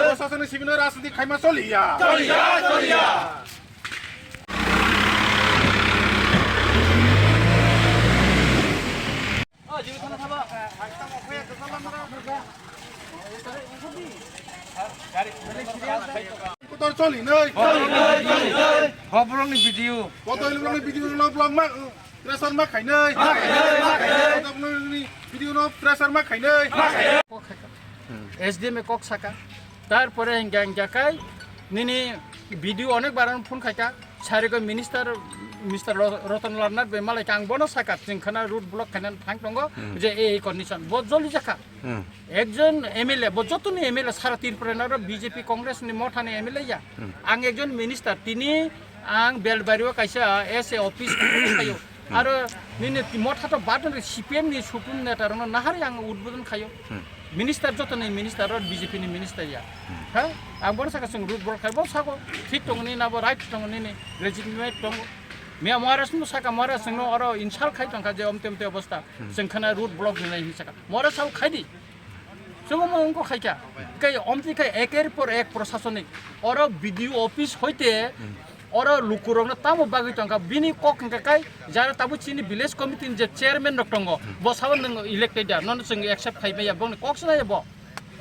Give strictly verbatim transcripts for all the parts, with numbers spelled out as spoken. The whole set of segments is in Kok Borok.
Bo sasani sibino rajniti khaima choliya. Kotor choli nai. Bo borokni video. Kotor borokni video no vlog ma, pressure ma khainai. Kotor borokni video no pressure ma khainai. S D M e kok saka. Tarpore hingga hingga kai nini video onek baran phone khaika. Sarigo minister, Mister Ro-, Roton Lal Nath bai malai kang bono saka. Chwng khana road block khainani thang tongo. Hmm. Je ei condition. Bo joli jakha. Hmm. Ekjon M L A, bo jotoni M L A sara Tripura ni aro B J P Congress ni motha ni M L A ya. Hmm. Ang ekjon minister, tini ang Belbari o kaisa S A office thaio. Hmm. Aro nini motha to badon C P M ni supreme neta rokno nahari ang udbodon khaio. Hmm. Minister jotoni minister aro B J P ni minister ya. Hmm. Ha? Ang bono saka chwng road block khai bo sako. Thik tong ni na bo right tong ni ni legitimate tong. Miya Maharaj no saka Maharaj no aro insult khai tong kha je omte omte obostha. Hmm. Chwng khana road block ni nai hin saka. Maharaj sao khai di. Chwng mo ongko khaikha. Kai omtwi khai eker por ek prosasonik. Oro B D O office hoite oro lukurokno tamo bagwi tongkha. Bini kok hwnkha kai jara tabuk chini village committee ni je chairman rok tongo. Bo sabo nwng elected ya. Nono chwng accept khai maya. Bongni kok swnaya bo.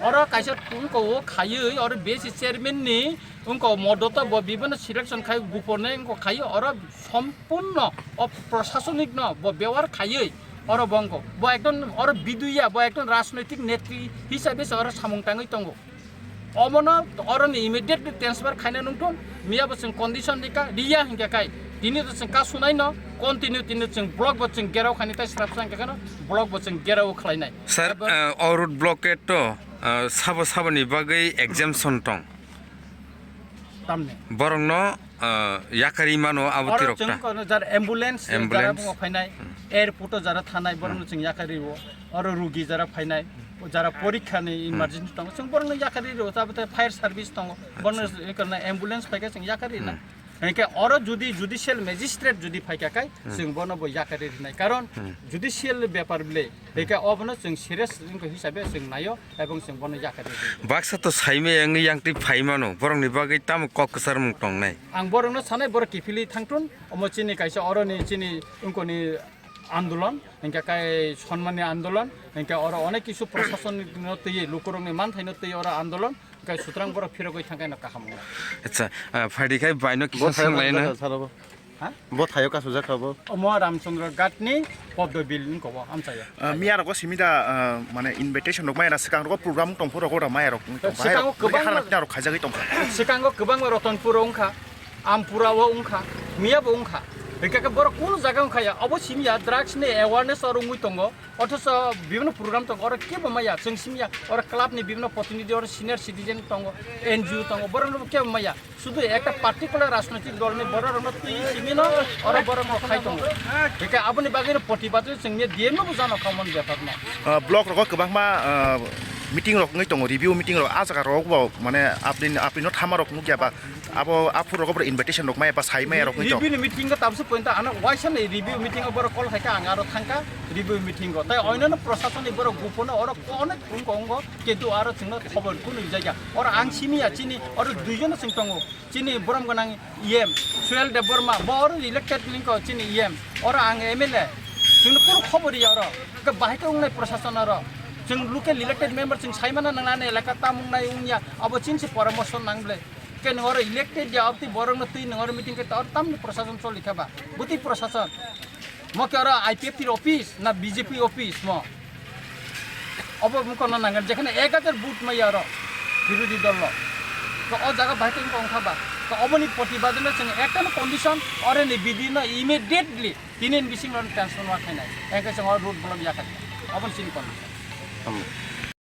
Oro kaisa ongko o khaiwi oro B S C chairman ni ongko modoto bo bibano selection khai gupone ongko khai oro sompurno o prosasonik no bo bewar khaiwi. Oro bo wngkha, bo ekdom oro biduya, bo ekdom rajnoitik netri hisabe se oro samung tangwi tongo. Omono oroni immediately transfer khaina nungthun, miya bo chwng condition rika, riya hinkhe kai. Tini to chwng kasunai no, continue tini chwng block bo chwng gerao khaini tai srapsa hinkhe kheno block bo chwng gerao khlainai. Sir, abo eh, o road blockade to, eh, sabo saboni bagwi exemption tong? Tamni. Borokno, ah, yakarwi mano abo oro tirok chwng ta. Kono jar ambulance, ambulance. Jara bungo phainai, hmm, airport o jara thanai, borokno, hmm, chwng yakarwi o. Oro rugi jara phainai, o jara porikha ni, hmm, emergency tongo, chwng borokno yakarwi o. Tabuk fire service tongo, borokno, acha, kono ambulance phaikha chwng yakarwi na. Hmm. Hinkhe oro judi judicial magistrate judi phaikha kai, hmm, chwng bono bo yakarwi rinai. Karon, hmm, judicial bepar bile, hmm, hinkhe obono chwng serious wngkha hisabe chwng naio. Ebong chwng bono yakarwi rinai. Baksa to saimaya wngwi yangtwi phaimano, borokni bagwi tamo kok kwcharmung tongnai? Ang borokno sanai, borok kiphilwi thangthun, omo chini kaisa oroni chini wngkoni andolon, hinkhe kai sonmani andolon, hinkhe oro onek kisu prosason no twiwi, lukurokni manthaino twiwi oro andolon, hinkhe sutrang borok phirogwi thangkhe no kaham wngnai. Acha, ah, phaidi khai baino kisa swnglaina. Ha? Bo thaio kasujak kha bo? Omo Ramchandra Ghat ni Poddo Bill ni kobo amchaya. Ah, miya rogo simi da, ah, mane invitation rok maya na swkang rogo program tong phuru rogo da maya rok tong. Swkango kwbangma rok khaijagwi tong kha. Swkango kwbangma Ratanpur o wngkha, Ampura o wngkha, miya bo wngkha. Hingkhe khe borok kunu jaga wngkha ya, obo simi ya drugs ni awareness oro wngwi tongo. Othocho bibhinno program tongo, oro kebo maya, chwng simi ya, oro club ni bibhinno protinidhi, oro senior citizen tongo, N G O tongo, borok no kebo maya. Sudu ekta particular rajnoitik dol ni borok rok no twi simi no oro borok no khai tongo. Hingke aboni bagwi no protibad chwng ni D M no bo jano kha mon bepar no. Ah, block rogo kwbangma, ah, meeting rok wngwi tongo, review meeting rok, ah jaga rok bo mane apni, apni no thama rok nukya ba, abo aphuru rogo bo invitation rok maya ba sai maya rok wngwi tongo. Review ni meeting ko tabse point ano waisa ni review meeting o borok call khaikha ang aro thangkha review meeting o. Tai oinano prosason ni borok buphano oro onek wngko wngko. Kintu aro chwngno khobor kunu rijak ya. Oro ang simi ya chini, oro duijon no chwng tongo. Chini borom gwnang E M, Suhel Debbarma, bo oro elected ningko chini E M. Oro ang M L A. Chwngno kunu khobor ya oro. Khe bahai khe wngnai prosason oro. Chwng local elected member chwng saimano nangnani elaka tam wngnai wngya. Abo chini se poramorso nang ble. Khe nwng oro elected ya, abtwi borokno twi nwng oro meeting khe oro tamni prosason choli kha ba? Bwtwi prosason. Mo khe oro I P F T office na B J P office mo? Obo wngkha no nangani, jekhane ek hajar vote maya oro birodhi dol no. To o jaga bahai khe wngkha ba? To oboni protibad no chwng ekta no condition, oro ni bidi no immediately tini ni bising oro transformer khainai. Engkhe chwng oro road block ya kha. Oboni chini condition.